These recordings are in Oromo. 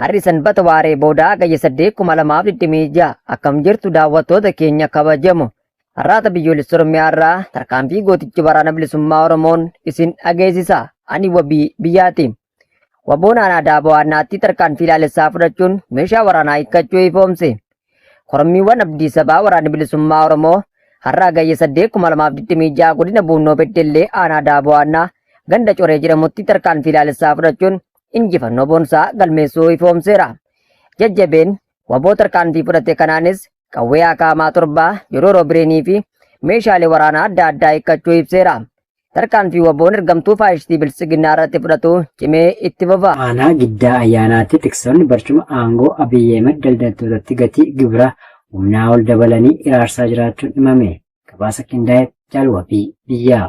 Har'i Sanbata waaree boodaa Hagayya 8, 2026 akkam jirtu daawwattoota keenya kabajamu. Har'aata biyyoolessa Oromiyaa irraa tarkaanfii gootichi waraana bilisummaa Oromoon isin dhageessisa. Ani wabii biyyaati. Waboon aanaa Daaboo Aannaatti tarkaanfii laalessaa fudhachuun meeshaa waraanaa hiikkachuu ifoomse. Korommiiwwan Abdii Sabaa Waraanni Bilisummaa Oromoo har'a Hagayya 8, 2026 godina Buunnoo Beddellee aanaa Daaboo Aannaa ganda Coree jedhamutti tarkaanfii laalessaa fudhachuun injifannoo boonsaa galmeessuu ifoomseera. Jajjabeen waboo tarkaanfii fudhate kanaanis qawwee akaamaa 7, jororoo bireenii fi meeshaalee waraanaa adda addaa hiikkachuu ibseera. Tarkaanfii WBOn ergamtuu faashistii Biltsiginnaa irratti fudhatu cimee itti fufa. Aanaa Giddaa Ayyaanaatti tiksoonni barcuma aangoo Abiy Ahimed daldaltootatti gatii gibira humnaa ol dabalanii hiraarsaa jiraachuun himame. Gabaasa qindaa'e Jaal Wabii Biyyaa.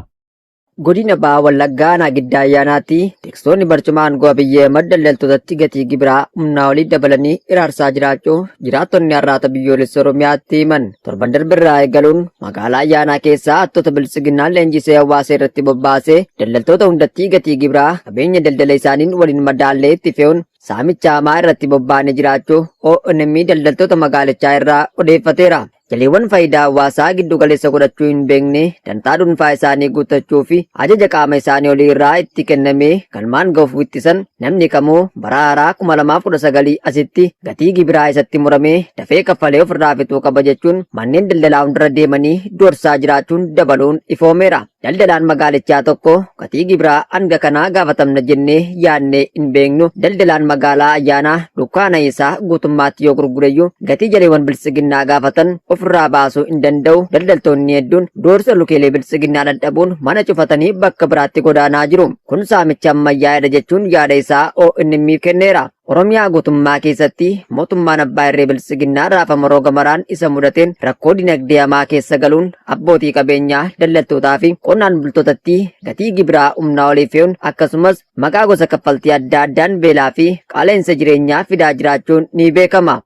Godina Baha Wallaggaa Aanaa Giddaa Ayyaanaatti tiksoonni barcuma aangoo Abiy Ahimed daldaltootatti gatii gibiraa humnaa olii dabalanii hiraarsaa jiraachuu jiraattonni Arraata Biyyoolessa Oromiyaatti himan. Torban darbe irraa eegaluun magaalaa Ayyaanaa keessaa hattoota biltsiginnaan leenjisee hawaasa irratti bobbaasee daldaltoota hundattii gatii gibiraa qabeenya daldala isaaniin waliin madaallee itti fe'uun saamicha hamaa irratti bobba'anii jiraachuu ONM daldaltoota magaalichaa irraa odeeffateera. Jaleewwan faayidaa hawaasaa giddu galeessa godhachuu hin beekne dantaa dhuunfaa isaanii guuttachuu fi ajaja qaama isaanii olii irraa itti kennamee galmaan ga'uuf wixxisan namni kamuu bara haaraa 2019 asitti gatii gibiraa isatti murame dafee kaffalee ofirraa fixuu qaba jechuun manneen daldalaa hundarra deemanii doorsaa jiraachuun dabaluun ifoomeera. Daldalaan magaalichaa tokko gatii gibiraa hanga kanaa gaafatamna jennee yaadnee hin beeknu. Daldalaan magaalaa Ayyaanaa dukkaana isaa guutummaatti yoo gurgureyyuu gatii jaleewwan biltsiginnaa gaafatan ofirraa baasuu hin danda'u. Daldaltoonni hedduun doorsa lukeelee biltsiginnaa dadhabuun mana cufatanii bakka biraatti godaanaa jiru. Kun saamicha ammayyaa'edha jechuun yaada isaa ONM kenneera. Oromiyaa guutummaa keessatti mootummaan abbaa irree biltsiginnaa raafama roga maraan isa mudateen rakkoo dinagdee hamaa keessa galuun abbootii qabeenyaa, daldaltootaa fi qonnaan bultootatti gatii gibiraa humnaa olii fe'uun akkasumas maqaa gosa kaffaltii adda addaan beelaa fi qaala'insa jireenyaa fidaa jiraachuun ni beekama.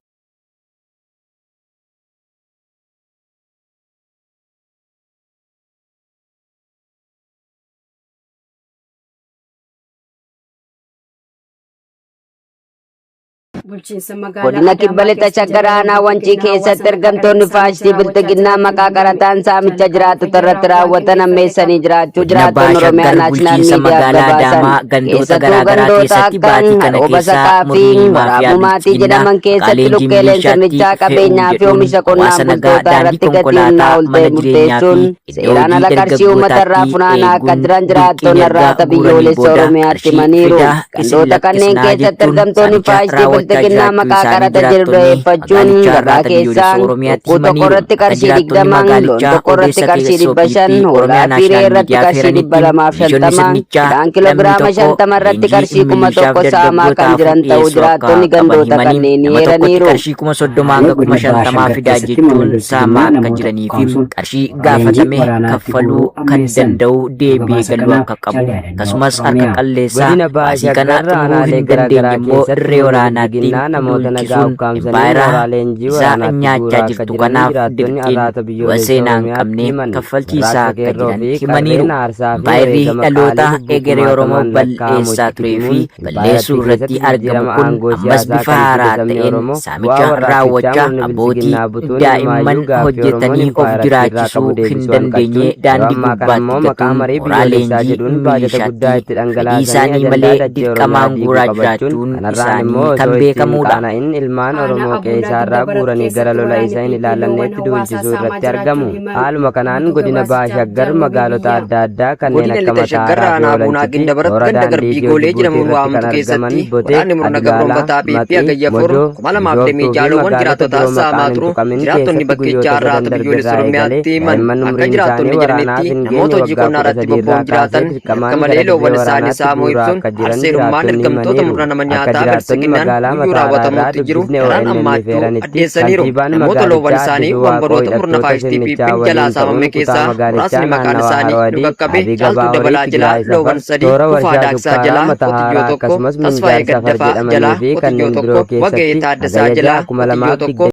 Bulchiinsa magaalaa Godina Adaamaa Kibba Lixa keessa Shaggar jaleewwan aanaa Wancii bilxiginnaa hawaasa keessatti nagaa ergamtoonni irratti saamicha faashistii raawwachaa Bilxiginnaa jiran maqaa himame. qaraxaan saamicha Tarkaanfii jiraattota irratti fayyaa waan raawwatan qindeeffate hammeessanii qaba. jiraachuu Godina Baha jiraattonni Oromiyaa Shaggar Naashinaal bulchiinsa Miidiyaaf magaalaa gabaasan. Adaamaa gandoota Keessattuu garaa garaa gandoota keessatti akka baatii kana Haroo keessa Basaqaa fi murni maafiyaa Waraabuu Maatii Bilxiginnaa jedhaman maqaa keessatti leenjii lukkeeleen milishaatti sirnichaa fe'uu qabeenyaa fi jedhuun oomisha qonnaan hawaasa nagaa bultootaa daandii irratti gatii humnaa konkolaataa ol mana ta'e jireenyaa fi murteessuun iddoo seeraan hojii ala qarshii uummata irraa dargaggootaatti funaanaa akka eeguun jiran dirqiin jiraattonni erga Arraata guuranii Biyyoolessa booda Oromiyaatti qarshii himaniiru. fidaa isin Gandoota kanneen lakkisnaa keessatti jechuun ergamtoonni saamicha faashistii raawwachaa Bilxiginnaa jiraachuu maqaa isaanii qaraxa jedhu jiraattonni da'eeffachuun magaalichaa gabaa Arraata Biyyoolessa keessaa Oromiyaatti lukkuu tokko himaniiru. irratti Akka qarshii jiraattonni 20, loon magaalichaa tokko irratti odeessa qarshii teessoo 500, PP hoolaa Oromiyaa fi re'ee Naashinaal irratti Miidiyaa qarshii feeranitti milishoonni 250, sirnichaa midhaan namni kiloogiraama tokko 50 irratti leenjii qarshii milishaaf 1000 saamaa kan dargaggootaaf jiran ta'uu dhiyeessuu akka jiraattonni qaban gandoota himanii kanneenii nama tokkotti eeraniiru. qarshii 30,000 Aanaalee hanga kuma godina Baha 50 Shaggar fidaa keessatti murni jechuun biltsiginnaa saamaa akka namoota jiranii fi ukkaamsuun qarshii mooraa leenjii gaafatame waraanaatti kaffaluu guuruu kan ammeessan. danda'u deebi'ee Gabaasa galuu kanaaf akka qabu Jaal Yaadannoo akkasumas harka Oromiyaa. qalleessaa Godina Baha baasii kana Shaggar xumuruu aanaalee hin garaa dandeenye garaa immoo keessatti dirree murni waraanaatti bilxiginnaa namoota nagaa duulchisuun ukkaamsanii impaayera mooraa leenjii isaa waraanaatti nyaachaa guuraa akka jirtu jiran kanaaf jiraattonni dirqiin Arraata du'a Biyyoolessa seenaa hin Oromiyaatti qabne himan. kaffalchiisaa Warraaqsa akka Qeerroo jiran fi himaniiru. qarreen aarsaa fi Impaayerri wareegama qaalii dhaloota lubbuu egeree Oromoo kumaatamaan lakkaa'amu bal'eessaa itti turee fi kitimuun balleessuu impaayerattii irratti keessatti argamu jijjiirama kun aangoo ammas siyaasaa bifa kan fide haaraa sabni ta'een Oromoo bu'aa saamicha warraaqsichaa raawwachaa murni abbootii bilxiginnaa butuun daa'imman inumaayyuu gaaffii Oromoon hojjetanii of impaayerattii irraa jiraachisuu qabu hin deebisuu dandeenye hanqachuun yeroo daandii ammaa kana gubbaatti immoo maqaa gatuun marii mooraa biyyoolessaa leenjii jedhuun baajata guddaa milishaatti itti fedhii dhangalaasanii isaanii ajandaa malee dachee Oromiyaa dirqamaan diiguu guuraa qabachuun jiraachuun kanarraan isaanii immoo kan osoo ittiin beekamuudha. qaana'in ilmaan Aanaa Oromoo Abuunaa qe'eesaarraa Gidda Barat guuranii gara keessatti lola waraanni isa hin PP loowwan ilaallanneetti hawaasaa duulchisuu saamaa irratti argamu. jiraachuun himame. Haaluma kanaan Guutuu godina Baha gabaasichaaf Shaggar Jaal Wabii magaalota Biyyaa. adda addaa kanneen Godina akka Lixa Shaggar Mataaraa fi aanaa Buunaa Olancitti Gindabarat toora ganda daandii Garbii Itiyoo Goolee Jibuutii jedhamuun irratti kan waamamtu argaman keessatti Botee, waraanni murna Adulaalaa, gabroonfataa PP Maqii, Hagayya 4, Mojoo, Bishooftuu 2026 fi loowwan magaalota jiraattotaa biroo saamaa maqaan hin turu tuqamin jiraattonni keessatti bakkichaa guyyoota sadan Arraata Biyyoolessa darberraa eegalee Oromiyaatti himan. daa'imman Akka umriin isaanii jiraattonni waraanaaf jedhanitti hin namoota geenye hojii waggaa qonnaa irratti 13 irraa bobba'uun kaasee jiraatan dirqamaan yakka malee gara dirree loowwan isaanii waraanaatti saamuu guuraa ibsuun akka jiran arseerummaan jiraattonni ergamtoota himaniiru. murna nama Akka nyaataa jiraattonni Biltsiginnaan magaalaa guyyuu Mataaraa irraa raawwatamutti jiru dubbisne daran ONN hammaachuu feeranitti addeessaniiru. kantiibaan Namoota loowwan magaalichaa isaanii Addisuu Waaqoo wanbaroota murna hidhattoota faashistii sirnichaa PP'n jalaa waliin ta'uun saamame kutaa keessaa magaalichaa muraasni maqaan naannawa isaanii Haroo nu Adii, qaqqabe Dhaabii Caaltuu Gabaa Horii, Dabalaa jalaa Tigraay Safar, loowwan 3, toora Tufaa warshaa Daaksaa Sukkaaraa jalaa qotiyyoo Matahaaraa 1, akkasumas Tasfaayee Minjaal Safar Gaddafaa jalaa jedhamanii fi qotiyyoo kanneen biroo 1, Wagayee keessatti Taaddasaa Hagayya jalaa 6, qotiyyoo 1,